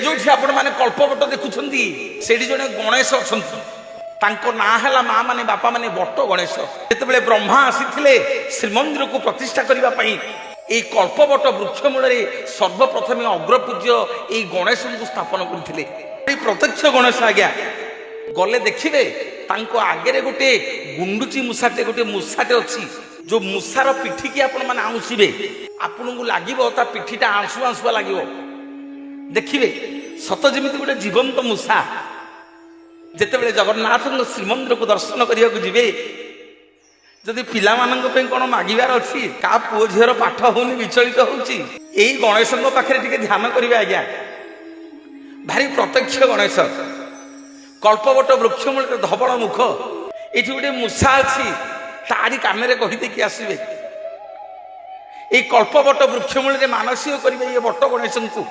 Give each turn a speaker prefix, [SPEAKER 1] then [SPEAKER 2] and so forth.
[SPEAKER 1] ଯୋଉଠି ଆପଣମାନେ କଳ୍ପବଟ ଦେଖୁଛନ୍ତି, ସେଇଠି ଜଣେ ଗଣେଶ ଅଛନ୍ତି। ତାଙ୍କ ନାଁ ହେଲା, ମା ମାନେ, ବାପା ମାନେ, ବଟ ଗଣେଶ। ଯେତେବେଳେ ବ୍ରହ୍ମା ଆସିଥିଲେ ଶ୍ରୀମନ୍ଦିରକୁ ପ୍ରତିଷ୍ଠା କରିବା ପାଇଁ, ଏଇ କଳ୍ପବଟ ବୃକ୍ଷ ମୂଳରେ ସର୍ବପ୍ରଥମେ ଅଗ୍ରପୂଜ୍ୟ ଏଇ ଗଣେଶଙ୍କୁ ସ୍ଥାପନ କରିଥିଲେ। ଏଇ ପ୍ରତ୍ୟକ୍ଷ ଗଣେଶ ଆଜ୍ଞା। ଗଲେ ଦେଖିବେ, ତାଙ୍କ ଆଗରେ ଗୋଟେ ଗୁଣ୍ଡୁଚି ମୂଷାଟେ, ଗୋଟେ ମୂଷାଟେ ଅଛି। ଯୋଉ ମୂଷାର ପିଠିକି ଆପଣ ମାନେ ଆଉଁସିବେ, ଆପଣଙ୍କୁ ଲାଗିବ ତା ପିଠିଟା ଆଂସୁ ଆଂସୁଆ ଲାଗିବ। ଦେଖିବେ, ସତ ଯେମିତି ଗୋଟେ ଜୀବନ୍ତ ମୂଷା। ଯେତେବେଳେ ଜଗନ୍ନାଥଙ୍କ ଶ୍ରୀମନ୍ଦିରକୁ ଦର୍ଶନ କରିବାକୁ ଯିବେ, ଯଦି ପିଲାମାନଙ୍କ ପାଇଁ କ'ଣ ମାଗିବାର ଅଛି, କାହା ପୁଅ ଝିଅର ପାଠ ହଉନି, ବିଚଳିତ ହଉଛି, ଏଇ ଗଣେଶଙ୍କ ପାଖରେ ଟିକେ ଧ୍ୟାନ କରିବେ ଆଜ୍ଞା। ଭାରି ପ୍ରତ୍ୟକ୍ଷ ଗଣେଶ। କଳ୍ପବଟ ବୃକ୍ଷ ମୂଳରେ ଧବଳ ମୁଖ। ଏଇଠି ଗୋଟେ ମୂଷା ଅଛି, ତାରି କାନରେ କହିଦେଇକି ଆସିବେ। ଏଇ କଳ୍ପବଟ ବୃକ୍ଷ ମୂଳରେ ମାନସିକ କରିବେ ଇଏ ବଟ ଗଣେଶଙ୍କୁ।